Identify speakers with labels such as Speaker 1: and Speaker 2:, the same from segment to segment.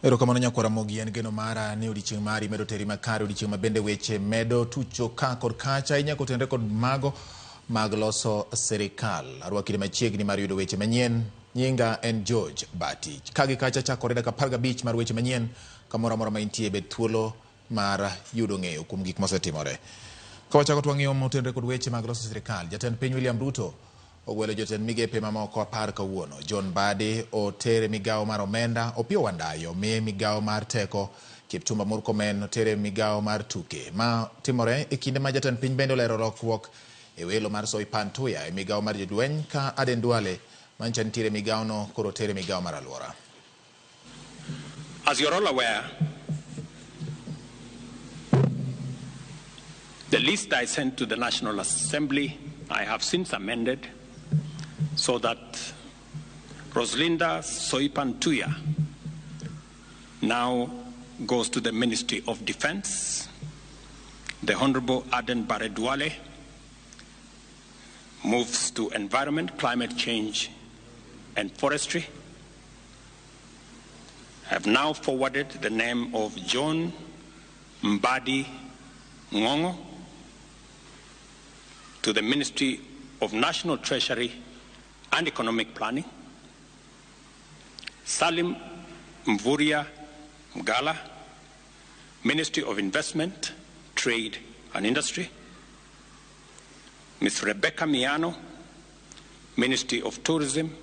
Speaker 1: Erokamano nyakwara Ramogi, en geno mara ni odiochieng' mari medo teri makare, odiochieng' ma bende weche medo tucho ka kod kacha ahinya kotenore kod mago mag loso sirikal. Arwaki machiegni mar yudo weche manyien. Nyinga en George Bati. Ka gi kacha chakore dakika 15 mar weche manyien, kamoro amora ma intie bed thuolo mar yudo ng'eyo kuom gik mosetimore. Ka wachako to wang'iyo motenore kod weche mag loso sirikal, Jatend piny William Ruto ogwelo jotend migepe mamoko 10 kawuono. John Mbadi otere migawo mar omenda, Opiyo Wandayi omiye migawo mar teko, Kipchumba Murkomen otere migawo mar tuke. Ma timore e kinde ma jatend piny bende olero lokruok e welo mar Soipan Tuya e migawo mar jolweny ka Aden Duale mancha nitiere migawono koro otere migawo mar alwora.
Speaker 2: As you're all aware, the list I sent to the National Assembly, I have since amended so that Roslinda Soipan Tuya now goes to the Ministry of Defense. The Honorable Aden Bare Duale moves to Environment, Climate Change and Forestry. I have now forwarded the name of John Mbadi Ngongo to the Ministry of National Treasury and Economic Planning. Salim Mvurya Mgala, Ministry of Investment, Trade and Industry. Ms. Rebecca Miano, Ministry of Tourism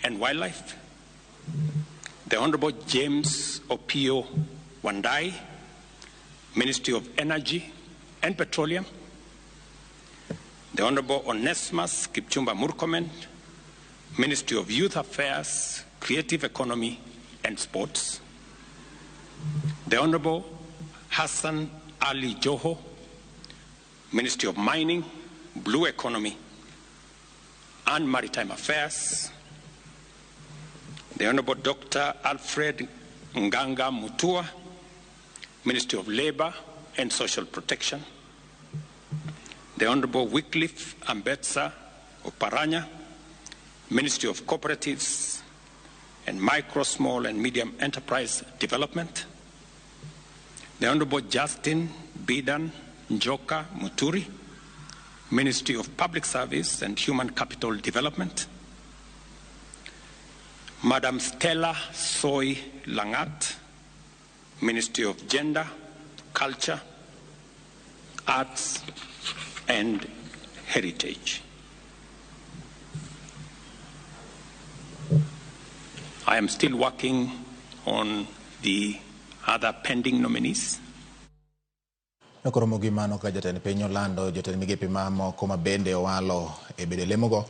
Speaker 2: and Wildlife. The Honorable James Opiyo Wandayi, Ministry of Energy and Petroleum. The Honorable Onesmus Kipchumba Murkomen, Ministry of Youth Affairs, Creative Economy and Sports. The Honorable Hassan Ali Joho, Ministry of Mining, Blue Economy and Maritime Affairs. The Honorable Dr. Alfred Nganga Mutua, Ministry of Labor and Social Protection. The Honorable Wycliffe Ambetsa Oparanya, Ministry of Cooperatives and Micro, Small and Medium Enterprise Development. The Honorable Justin Bidan Njoka Muturi, Ministry of Public Service and Human Capital Development. Madam Stella Soy Langat, Ministry of Gender, Culture, Arts and Heritage. I am still working on the other pending nominees.
Speaker 1: Nokoromo gi mano ka jatend piny olando jotend migepe mamoko ma bende owalo e bede lemogo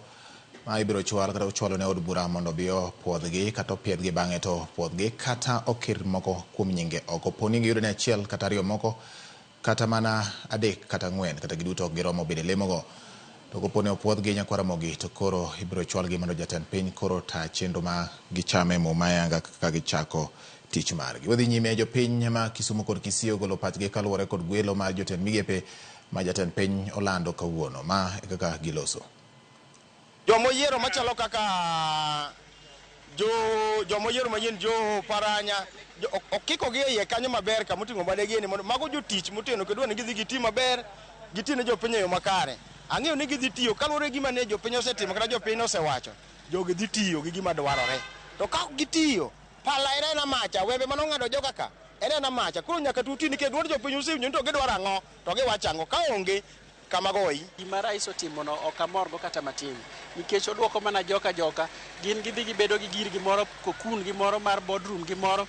Speaker 1: ma ibiro chwal kata ochwalo ne od bura mondo obi opuodhgi kata opiedhgi bang'e to puodhgi kata okir moko kuom nyinge oko. Poni giyudo ni achiel kata ariyo moko kata mana 3 kata 4 kata giduto ok giromo bede lemogo. To koponi opuodhgi nyakwar Ramogi to koro ibiro chwalgi mondo jatend piny koro ta chenro ma gichame muma yanga kaka gichako tich margi. Wadhi nyime jopiny ma Kisumu kod Kisii ogolo pachgi kaluwore kod gwelo mar jotend migepe ma jatend piny olando kawuono. Ma e kaka giloso.
Speaker 3: Jomoyiero machalo kaka jomoyiero manyien Jo Paranya okikogi e iye kanyo maber kamoting'o badegi ni mondo mago jotich moteno kendo ni gidhi giti maber giti ne jopiny e yo makare. Ang'eyo ni gidhi tiyo kaluwore gi gima ne jopiny osetimo kata jopiny osewacho. Jogi dhi tiyo gi gima dwarore. To ka ok gitiyo, pala en aena macha, wembe mane ong'ado joka ka en aena macha. Koro nyaka tuti nikech duond jopiny osewinjo ni to gidwaro ang'o to giwacho ang'o. Ka onge kama goyi.
Speaker 4: Gima rais otimono ok amorgo kata matin, nikech oduoko mana joka joka, gin gidhi gibedo gi girgi moro, kokun gi moro mar boardroom gi moro,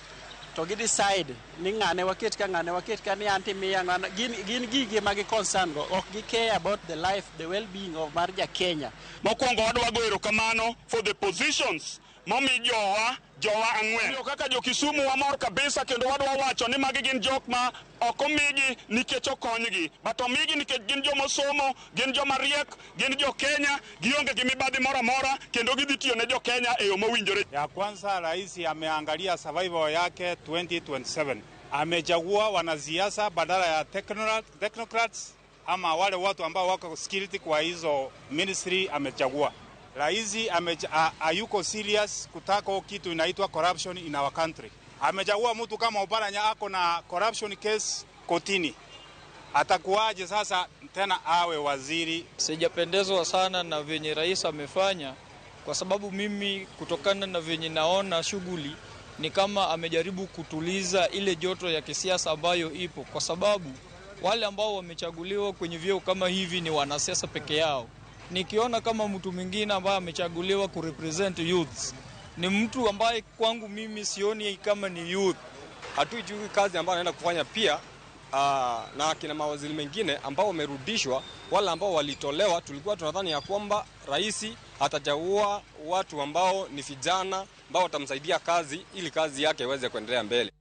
Speaker 4: to gi decide ni ng'ane waket ka, ng'ane waket ka, ni anti miya ng'ane. Gin gigi ma gi concern go, ok gi care about the life, the well-being of mar ja Kenya.
Speaker 5: Mokwongo wadwa goyo erokamano for the positions Momi jowa ang'wen. Kaka jo Kisumu wamor kabisa kendo wadwa wacho ni magi gin jok ma ok omigi nikech okonygi, but omigi nikech gin jomosomo, gin joma riek, gin jo Kenya, gionge gi mibadhi moro amora kendo gidhi tiyo ne jo Kenya e yo mowinjore.
Speaker 6: Ya kwanza, rais ameangalia survival yake 2027. Amechagua wanasiasa badala ya technocrats ama wale watu ambao wako skilled kwa hizo ministry amechagua. Rais hayuko serious kutaka kitu inaitwa corruption in our country. Amechagua mtu kama Oparanya ako na corruption case kotini. Atakuwaje sasa tena awe waziri?
Speaker 7: Sijapendezwa sana na venye rais amefanya, kwa sababu mimi kutokana na venye naona shughuli ni kama amejaribu kutuliza ile joto ya kisiasa ambayo ipo, kwa sababu wale ambao wamechaguliwa kwenye vyeo kama hivi ni wanasiasa peke yao. Nikiona kama mtu mwingine ambaye amechaguliwa kurepresent youths ni mtu ambaye kwangu mimi sioni kama ni youth.
Speaker 8: Hatujui kazi ambayo anaenda kufanya pia. Na kina mawaziri mengine ambao wamerudishwa, wale ambao walitolewa, tulikuwa tunadhani ya kwamba rais atachagua watu ambao ni vijana ambao watamsaidia kazi ili kazi yake iweze kuendelea mbele.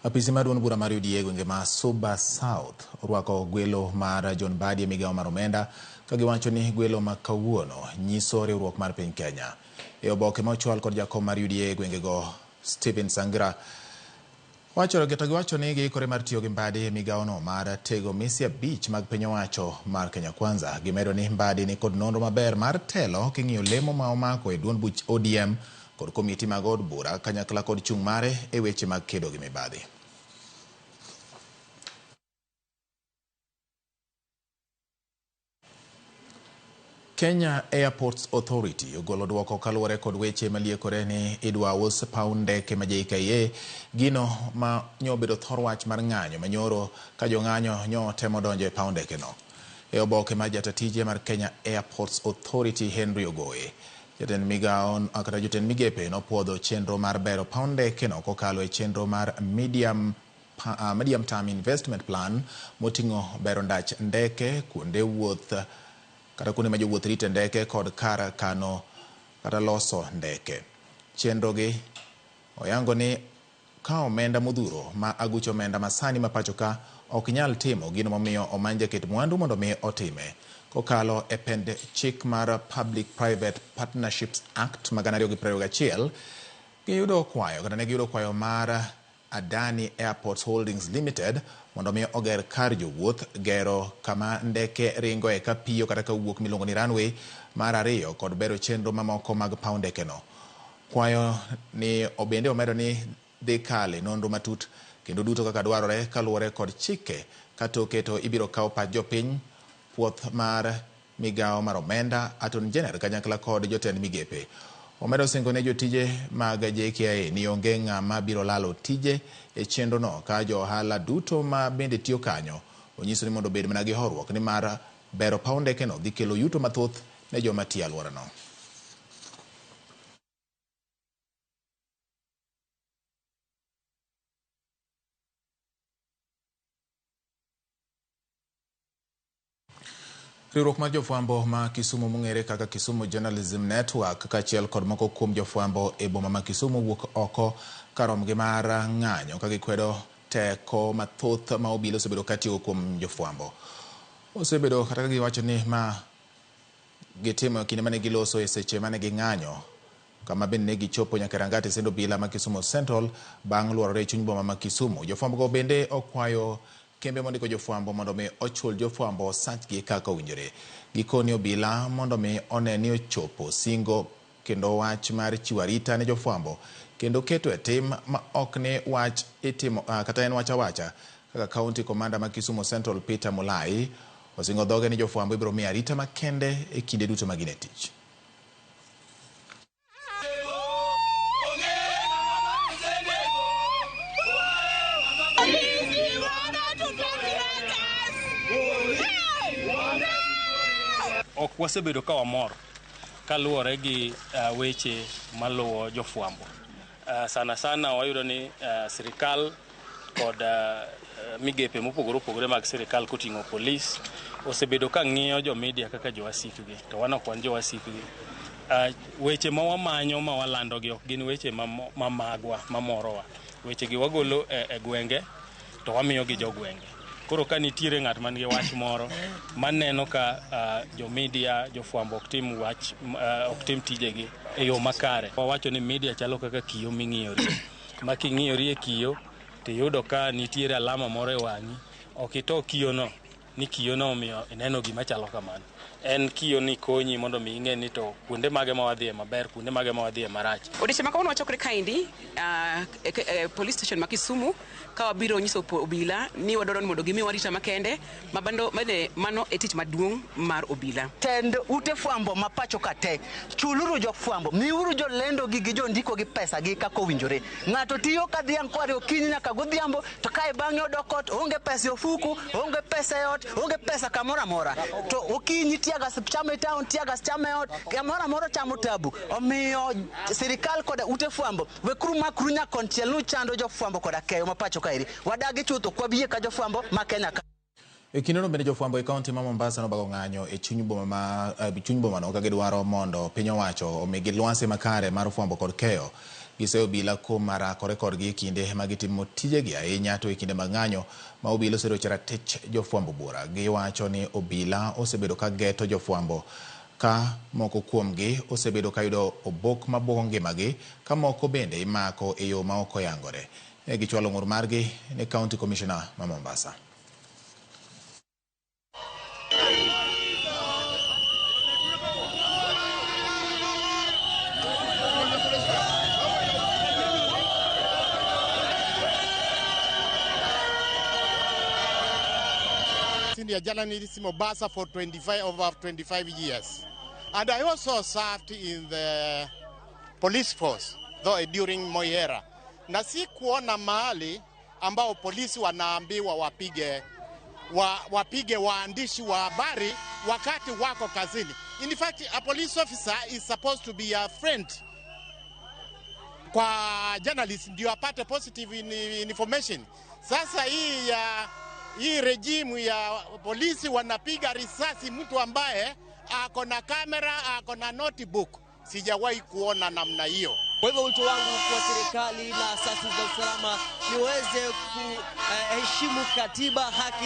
Speaker 1: Apisi mar duond bura mar UDA e gwenge ma Suba South orwako gwelo mar John Mbadi e migawo mar omenda ka giwacho ni gwelo ma kawuono nyiso riwruok mar piny Kenya. E oboke ma ochwal kod jakom mar UDA e gwengego Stephen Sangra wacho to giwacho ni giikore mar tiyo gi Mbadi e migawono mar tego mise abich mag piny owacho mar Kenya Kwanza. Gimedo ni Mbadi ni kod nonro maber mar telo king'iyo lemo ma omako e duond buch ODM kod komiti mag od bura kanyakla kod chung' mare e weche mag kedo gi mibadhi. Kenya Airports Authority ogolo duoko kaluwore kod weche maliekore ni idwa us paw ndeke ma JKIA, gino ma nyobedo thor wach mar ng'anyo manyoro ka jong'anyo nyo temo donjo e paw ndeke no. E oboke mar jata tije mar Kenya Airports Authority Henry Ogoe, jatend migawo kata jotend migepe nopuodho chenro mar bero paw ndeke no kokalo e chenro mar medium term investment plan moting'o bero ndach ndeke, kuonde wuoth kata kuonde ma jowuoth rite ndeke kod kar kano kata loso ndeke. Chenro gi oyango ni ka omenda modhuro ma aguch omenda masani ma pacho ka ok nyal timo gino momiyo omany jaket mwandu mondo mi otime. Kokalo e pend chik mar Public Private Partnerships Act ma 2021, giyudo kwayo kata ne giyudo kwayo mar Adani Airports Holdings Limited mondo mi oger kar jowuoth, gero kama ndeke ringoe ka piyo kata kawuok miluongo ni runway mar ariyo kod bero chenro mamoko mag paw ndeke no. Kwayo ni bende omedo ni dhi kale nonro matut kendo duto kaka dwarore kaluwore kod chike ka toke to ibiro kaw pach jopiny, puoth mar migawo mar omenda, Attorney General kanyakla kod jotend migepe. Omedo singo ne jotije mag JKIA ni onge ng'ama biro lalo tije e chenro no ka jo ohala duto ma bende tiyo kanyo onyiso ni mondo obed mana gi horuok nimar bero paw ndeke no dhi kelo yuto mathoth ne joma tiyo e alworano. Riwruok mar jofwambo ma Kisumu mong'ere kaka Kisumu Journalism Network kaachiel kod moko kuom jofwambo e boma ma Kisumu wuok oko karomgi mar ng'anyo ka gikwedo teko mathoth ma obila osebedo katiyogo kuom jofwambo. Osebedo kata ka giwacho ni ma gitimo e kinde mane giloso e seche mane ging'anyo kama bende ne gichopo nyaka e rangach tesend obila ma Kisumu Central bang' luorore e chuny boma ma Kisumu. Jofwambo go bende okwayo kembe mondiko jofwambo mondo mi ochul jofwambo osachgi kaka owinjore. Gikoni obila mondo mi one ni ochopo singo kendo wach mar chiwo arita ne jofwambo kendo keto e tim ma ok ni wach itimo kata en wach awacha kaka County Commander ma Kisumu Central Peter Mulai osingo dhoge ni jofwambo ibiro mi arita makende e kinde duto ma gin e tich.
Speaker 9: Ok wasebedo ka wamor kaluwore gi weche maluwo jofwambo. Sana sana wayudo ni sirikal kod migepe mopogore opogore mag sirikal koting'o polis osebedo ka ng'iyo jo media kaka jowasikgi, to wan ok wan jowasikgi. Weche ma wamanyo ma walandogi ok gin weche ma magwa mamorowa. Weche gi wagolo e gwenge to wamiyo gi jogwenge. Koro ka nitiere ng'at man gi wach moro maneno ka jo media, jofwambo ok tim wach, ok tim tijegi e yo makare. Wawacho ni media chalo kaka kiyo ming'iyori. Ma king'iyori e kiyo tiyudo ka nitiere alama moro e wang'i, ok ito kiyono ni kiyono omiyo ineno gima chalo kamano. En kiyo ni konyi mondo mi ing'e ni to kuonde mage ma wadhiye maber, kuonde mage ma wadhiye marach.
Speaker 10: Odiechieng' ma kawuono wachokore kaendi police station ma Kisumu ka wabiro nyiso obila ni wadwaro ni mondo gimiwa arita makende mabando mano e tich maduong' mar obila.
Speaker 11: Tend ute fwambo ma pacho ka te, chuluru jofwambo, miuru jolendo gi gi jondiko gi pesa gi kaka owinjore. Ng'ato tiyo ka dhiang' kware okinyi nyaka godhiambo, to kae bang'e odok ot, onge pesa e ofuku, onge pesa e ot, onge pesa kamoro amora. To okinyi teargas chamo e town, teargas chamo e ot, kamoro amora chamo tabu. Omiyo sirikal koda ute fwambo, wekuru makru nyakonchiel nuchando jofwambo koda keyo ma pacho kaeri. Wadagi chutho kwa biyie ka jofwambo ma Kenya ka.
Speaker 1: E kindeno bende jofwambo e kaunti ma Mombasa nobago ng'anyo e chuny boma ma chuny bomano ka gidwaro mondo piny owacho omigi lwasi makare mar fwambo kod keyo. Giseyo obila kuom rakore kodgi e kinde ma gitimo tijegi ahinya to e kinde mag ng'anyo ma obila oserocho ratich jofwambo buora. Giwacho ni obila osebedo ka geto jofwambo ka moko kuomgi osebedo ka yudo obok mabuogo ngimagi ka moko bende imako e yo ma ok oyangore. Ne gichwalo ng'ur margi ne County Commissioner ma Mombasa.
Speaker 12: Senior journalist in Mombasa for over 25 years. And I also served in the police force, though during Moi era. Na si kuona mahali ambao polisi wanaambiwa wapige waandishi wa habari wakati wako kazini. In fact, a police officer is supposed to be a friend kwa journalist ndio apate positive information. Sasa hii regime ya polisi wanapiga risasi mtu ambaye ako na kamera, ako na notebook. Sijawahi kuona namna hiyo.
Speaker 13: Kwa hivyo wito wangu kwa serikali na asasi za usalama niweze kuheshimu katiba, haki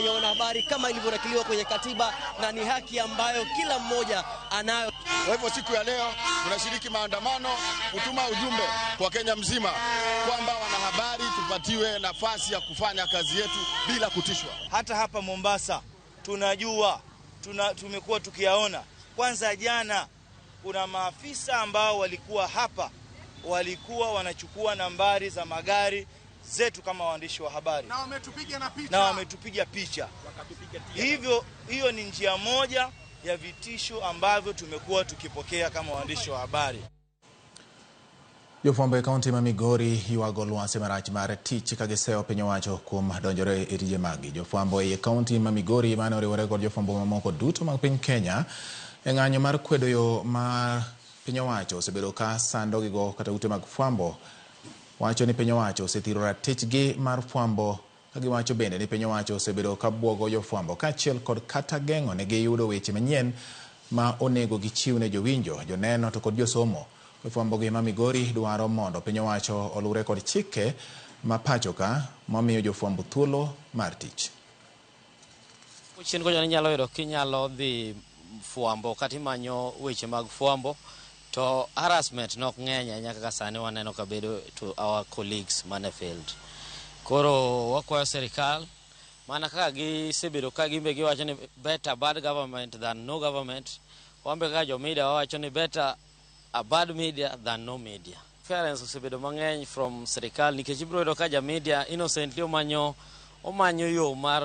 Speaker 13: ya wanahabari kama ilivyonakiliwa kwenye katiba, na ni haki ambayo kila mmoja anayo.
Speaker 14: Kwa hivyo siku ya leo tunashiriki maandamano kutuma ujumbe kwa Kenya mzima kwamba wanahabari tupatiwe nafasi ya kufanya kazi yetu bila kutishwa.
Speaker 15: Hata hapa Mombasa tunajua, tumekuwa tukiyaona. Kwanza jana kuna maafisa ambao walikuwa hapa, walikuwa wanachukua nambari za magari zetu kama waandishi wa habari.
Speaker 12: Na wametupiga na picha.
Speaker 15: Na wametupiga picha. Hivyo hiyo ni njia moja ya vitisho ambavyo tumekuwa tukipokea kama waandishi wa habari.
Speaker 1: Jofwambo e kaunti ma Migori ywago lwasi marach mar tich ka giseyo piny owacho kuom donjore e tije maggi. Jofwambo e kaunti ma Migori mane oriwore kod jofwambo mamoko duto mag piny Kenya e ng'anyo mar kwedo yo ma piny owacho osebedo ka sandogigo kata ute mag fwambo. Wacho ni piny owacho osethiro ratichgi mar fwambo ka giwacho bende ni piny owacho osebedo ka buogo jofwambo kaachiel kod kata geng'o ne giyudo weche manyien ma onego gichiw ne jowinjo, joneno to kod josomo. Jofwambo gi ma Migori dwaro mondo piny owacho olure kod chike ma pacho ka mamiyo jofwambo thuolo mar tich.
Speaker 16: Chien kocha inyalo yudo kinyalo dhi fwambo kata imanyo weche mag fwambo to harassment nok ng'eny ahinya kaka sani waneno ka bedo to our colleagues mane field. Koro wakwayo sirikal mana kaka gisebedo ka gimbe giwacho ni better bad government than no government, wambe kaka jo media wawacho ni better a bad media than no media. Interference osebedo mang'eny from sirikal nikech ibiro yudo ka ja media innocently omanyo yo mar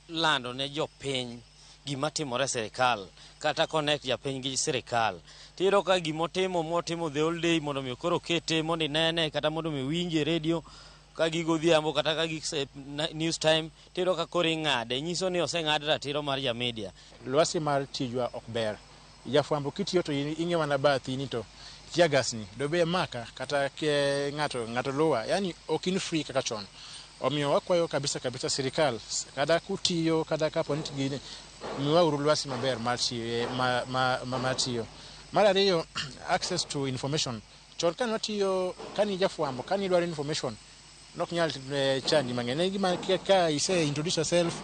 Speaker 16: lando ne jopiny gima timore sirikal kata connect japiny gi sirikal. Tiyudo ka gimotimo motimo the whole day mondo mi koro kete mondo inene kata mondo mi winje e radio ka gigodhiambo kata ka gik news time, tiyudo ka koro ing'ade, nyiso ni oseng'ad ratiro mar ja media.
Speaker 17: Lwasi mar tijwa ok ber. Jafwambo kitiyo to ing'e mana bathi ni to teargas ni dobe maka kata ke ng'ato luwa, yani ok in free kaka chon. Omiyo wakwayo kabisa kabisa sirikal kada kutiyo kada kapo ni gini miwauru lwasi maber mar tiyo. Mar ariyo, access to information. Chon kane watiyo, kane ijafwambo, kane idwaro information, nok nyal chandi mang'eny. Ne gima ka ise introduce yourself,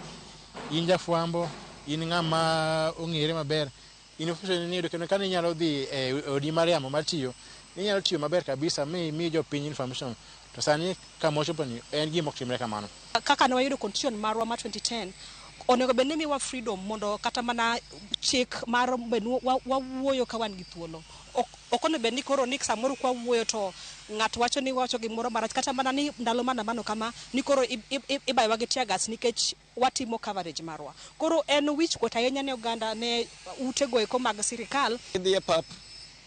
Speaker 17: in jafwambo, in ng'ama ong'ere maber, information niyudo kendo kane inyalo dhi e odi mar yamo mar tiyo, inyalo tiyo maber kabisa mi mi jopiny information. To sani kama wachopo ni en gima ok timre kamano.
Speaker 18: Kaka ne wayudo constitution marwa ma 2010, onego bed ni miwa freedom mondo kata mana chik mar bed wawuoyo ka wan gi thuolo. Ok onego bed ni koro ni samoro kwa wuoyo to ng'ato wacho ni wacho gimoro marach, kata mana ni ndalo maandamano kama ni koro ibayowa gi tear gas nikech watimo coverage marwa. Koro en wich kuot ahinya ne oganda, ne utego eko mag sirikal.
Speaker 19: Idhi e pap,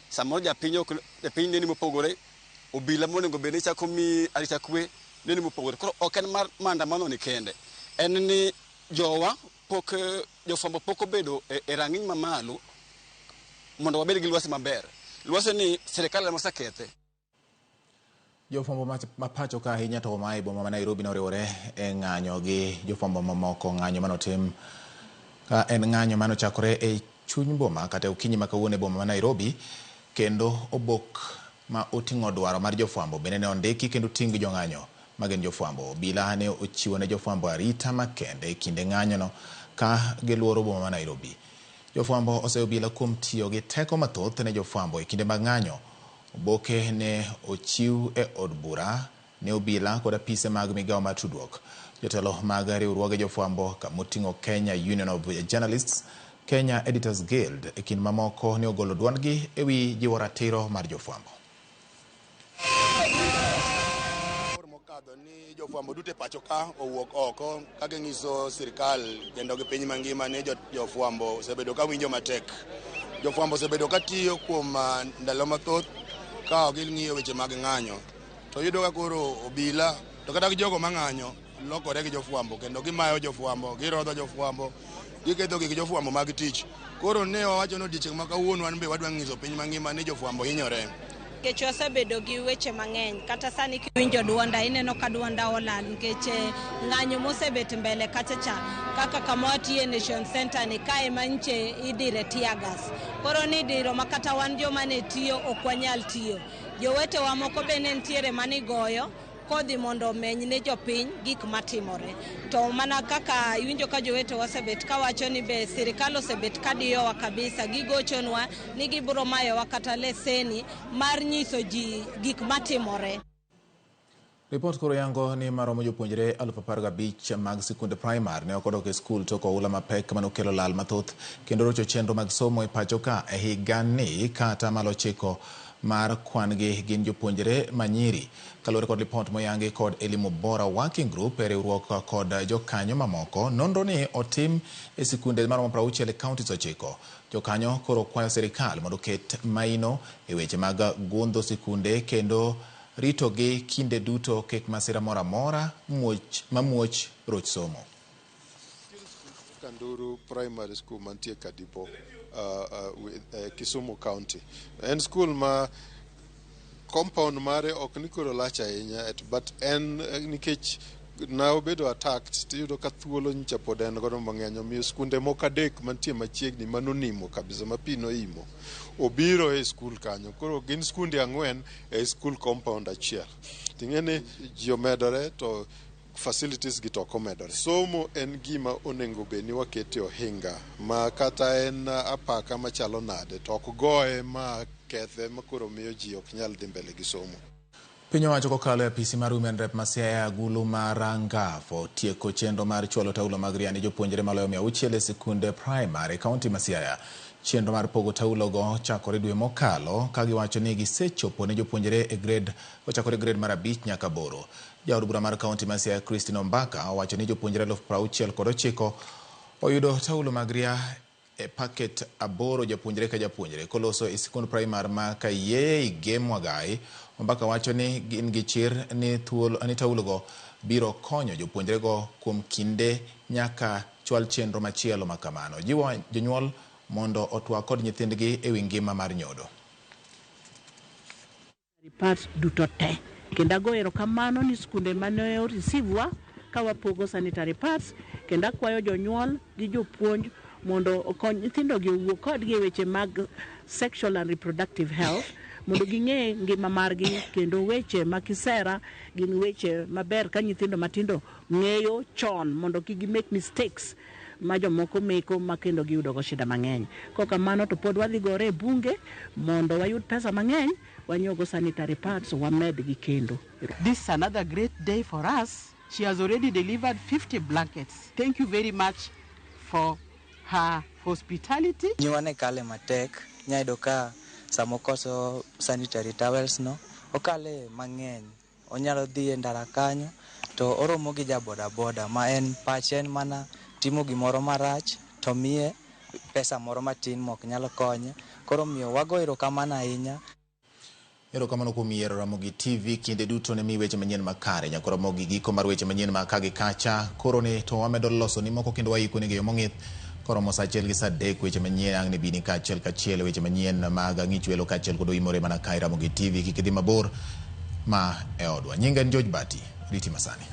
Speaker 19: samoro japiny ok japiny neni mopogore, obila monego bed ni chako mi arita kwe neni mopogore. Koro ok en mar maandamano ni kende, en ni jowa pok jofwambo pok obedo e rang'iny mamalo mondo wabed gi lwasi maber. Lwasi ni sirikal ema osekethe.
Speaker 1: Jofwambo ma pacho ka ahinya to mae boma ma Nairobi noriwore e ng'anyo gi jofwambo mamoko. Ng'anyo manotim ka en ng'anyo manochakore e chuny boma kata okinyi ma kawuono e boma ma Nairobi, kendo obok ma oting'o dwaro mar jofwambo bende ne ondiki kendo ting' gi jong'anyo magin jofwambo. Obila ne ochiwo ne jofwambo arita makende e kinde ng'anyono ka giluoro boma ma Nairobi. Jofwambo oseyo obila kuom tiyo gi teko mathoth ne jofwambo e kinde mag ng'anyo. Oboke ne ochiw e od bura ne obila kod apise mag migawo mar tudruok. Jotelo mag riwruoge jofwambo kamoting'o Kenya Union of Journalists, Kenya Editors Guild e kind mamoko ne ogolo duondgi e wi jiwo ratiro mar jofwambo.
Speaker 20: Mokadho ni jofwambo duto e pacho ka owuok oko ka ging'iso sirikal kendo gi piny mangima ni jofwambo osebedo ka winjo matek. Jofwambo osebedo ka tiyo kuom ndalo mathoth ka ok ging'iyo weche mag ng'anyo. To iyudo ka koro obila to kata gi jogo mang'anyo lokore gi jofwambo kendo gimayo jofwambo, girodho jofwambo, giketho gik jofwambo mag tich. Koro ne wawacho ni odiochieng' ma kawuono wan be wadwa ng'iso piny mangima ni jofwambo hinyore.
Speaker 21: Nikech wasebedo gi weche mang'eny, kata sani kiwinjo duonda ineno ka duonda olal nikech ng'anyo mosebet mbele kacha cha, kaka kama watiye Nation Center ni kae ma nche idire tear gas. Koro ni idiro ma kata wan joma ne tiyo ok wanyal tiyo. Jowetewa moko be ne nitiere manigoyo kodhi mondo omeny ne jopiny gik matimore. To mana kaka iwinjo ka jowetewa osebet kawacho ni be sirikal osebet kadiyowa kabisa, gigochonwa ni gibiro mayowa kata leseni mar nyiso ji gik matimore.
Speaker 1: Ripot koro yango ni maromo jopuonjre 15,000 mag sikunde primar ne ok odok e skul tok oula mapek manokelo lal mathoth kendo rocho chenro mag somo e pacho ka e higani kata malo 9 mar kwan gi gin jopuonjre manyiri. Kaluwore kod ripot moyangi kod Elimu Bora Working Group e riwruok kod jokanyo mamoko, nonro ni otim e sikunde maromo 60 e counties 9. Jokanyo koro kwayo sirikal mondo oket maino e weche mag gundho sikunde kendo ritogi kinde duto kik masira moro amora mamuoch roch somo.
Speaker 22: Kanduru Primary School mantie Kadibo, Kisumu County. En school ma compound mare ok ni koro lach ahinya, but en nikech na obedo attacked tiyudo ka thuolo nyicha pod en godo mang'eny, omiyo skunde moko 3 mantie machiegni manonimo kabisa ma pi noimo obiro e skul kanyo. Koro gin skunde 4 e school compound achiel. Ting'e ni ji omedore to facilities gi to ok omedore. Somo en gima onego bed ni wakete ohinga ma kata en apaka machalo nade to ok goye ma kethe ma koro miyo ji ok nyal dhi mbele gi somo.
Speaker 1: Piny owacho kokalo e apisi mar Women Rep ma Siaya agulu mar Rangafo tieko chenro mar chwalo taulo mag ria ne jopuonjre maloyo 600 e sikunde primary e kaunti ma Siaya. Chenro mar pogo taulo go chakore dwe mokalo ka giwacho ni gisechopo ne jopuonjre e grade kochakore grade mar 5 nyaka 8. Jaod bura mar kaunti ma Siaya Christine Ombaka owacho ni jopuonjre 69,000 oyudo taulo mag ria e paket 8 japuonjre ka japuonjre. Koloso e sikund primar ma Kayei Gemwagai, Ombaka wacho ni gin gi chir ni taulogo biro konyo jopuonjrego kuom kinde nyaka chwal chenro machielo ma kamano. Jiwo jonyuol mondo otwak kod nyithindgi e wi ngima mar nyodo.
Speaker 23: Parts duto te. Kendo ago erokamano ni skunde mane oreceive wa ka wapogo sanitary pads, kendo akwayo jonyuol gi jopuonj mondo okony nyithindogi owuo kodgi e weche mag sexual and reproductive health mondo ging'e ngima margi kendo weche ma kisera gin weche maber ka nyithindo matindo ng'eyo chon mondo kik gi make mistakes ma jomoko meko ma kendo giyudo go shida mang'eny. Kokamano to pod wadhi gore e bunge mondo wayud pesa mang'eny wanyiew sanitary pads wamed gi kendo.
Speaker 2: This is another great day for us. She has already delivered 50 blankets. Thank you very much for her hospitality.
Speaker 3: Nyiwa ne kale matek, inya yudo ka samokoso sanitary towels no, okale mang'eny. Onyalo dhi e ndara kanyo to oromo gi ja boda boda ma en pache en mana timo gimoro marach to miye pesa moro matin mok nyal konye. Koro omiyo wago erokamano ahinya.
Speaker 1: Erokamano kuom yiero Ramogi TV kinde duto ne mi weche manyien makare. Nyaka Ramogi giko mar weche manyien ma ka gi kacha. Koro ni to wamedo loso ni moko kendo waiko ni yo mong'ith. Koromo saa achiel gi saa adek weche manyien ang' ne bini kaachiel kachiel weche manyien mag ang'ich welo kaachiel kod oimore mana ka e Ramogi TV. Kik idhi mabor ma e odwa. Nyinga en George Bati. Riti masani.